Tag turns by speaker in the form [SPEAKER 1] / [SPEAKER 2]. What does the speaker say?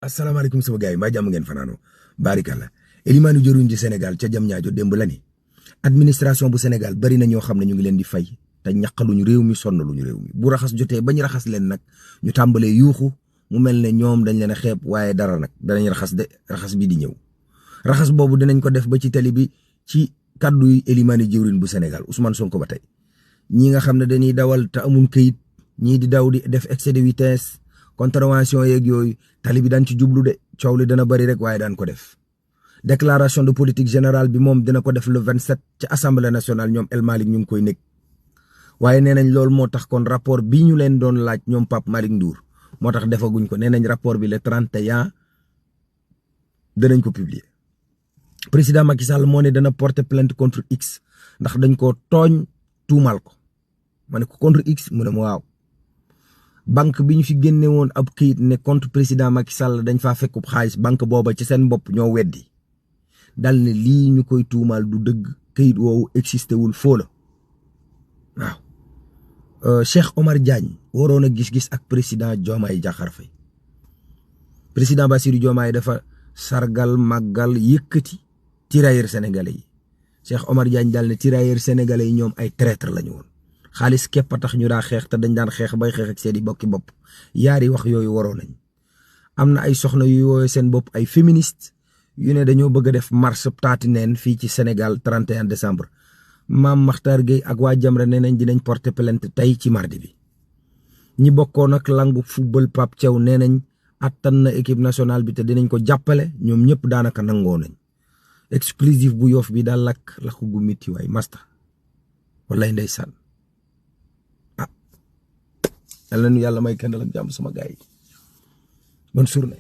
[SPEAKER 1] asalaamaaleykum sama gars yi mbaa jàmm ngeen fanaanoo barikalla elimaanu jëruñ di Sénégal ca jam ñaajo démb la ni administration bu Sénégal bari na ñoo xam ne ñu ngi leen di fay te ñaqaluñu réew mi sonnaluñu réew mi bu raxas jotee bañ raxas leen nag ñu tàmbalee yuuxu mu mel ne ñoom dañ leen a xeeb waaye dara nag danañ raxas bi di ñëw raxas boobu dinañ ko def ba ci tali bi ci kaddu yi elimaani jëruñ bu Sénégal Ousmane Sonko ba tey ñi nga xam ne dañuy dawal te amul këyit ñii di daw di def excès de vitesse contravention yeeg yooyu tali bi daan ci jublu de coow li dana bari rek waaye daan ko def déclaration de politique générale bi moom dina ko def le 27 ci assemblée nationale ñoom El Malick ñu ngi koy nekk waaye nee nañ loolu moo tax kon rapport bi ñu leen doon laaj ñoom Pape Malick Ndour moo tax defaguñ ko nee nañ rapport bi le 31 danañ ko publier. président Macky Sall moo ne dana porter plainte contre X ndax dañ ko tooñ tuumal ko ma ne ko contre X mu ne ma waaw. banque bi ñu fi génne woon ab këyit ne compte président Macky Sall dañ faa fekkub xaalis banque booba ci seen bopp ñoo weddi dal ne lii ñu koy tuumaal du dëgg këyit woowu existé wul foo la waaw. Cheikh Omar Diagne waroon a gis-gis ak président Diomaye Diakhar Faye président Bassirou Diomaye dafa sargal màggal yëkkati tirailleurs sénégalais yi Cheikh Omar Diagne dal ne tirailleurs sénégalais yi ñoom ay traître lañu woon. xaalis képp a tax ñu daa xeex te dañ daan xeex bay xeex ak seeni bokki bopp yaari wax yooyu waroon nañ am na ay soxna yu woowe seen bopp ay féministe yu ne dañoo bëgg a def marche taati neen fii ci Sénégal 31 décembre maam Makhtar Gueye ak waa Jamra nee nañ dinañ porter plainte tey ci mardi bi ñi bokkoon ak langu football Pape Thiaw nee nañ attan na équipe nationale bi te dinañ ko jàppale ñoom ñëpp daanaka nangoo nañ exclusif bu Yoff bi daal lakk gu métti waay masta wallaay ndeysaan yàlla nu yàlla may kendal ak jàmm sama gaay yi bonne journée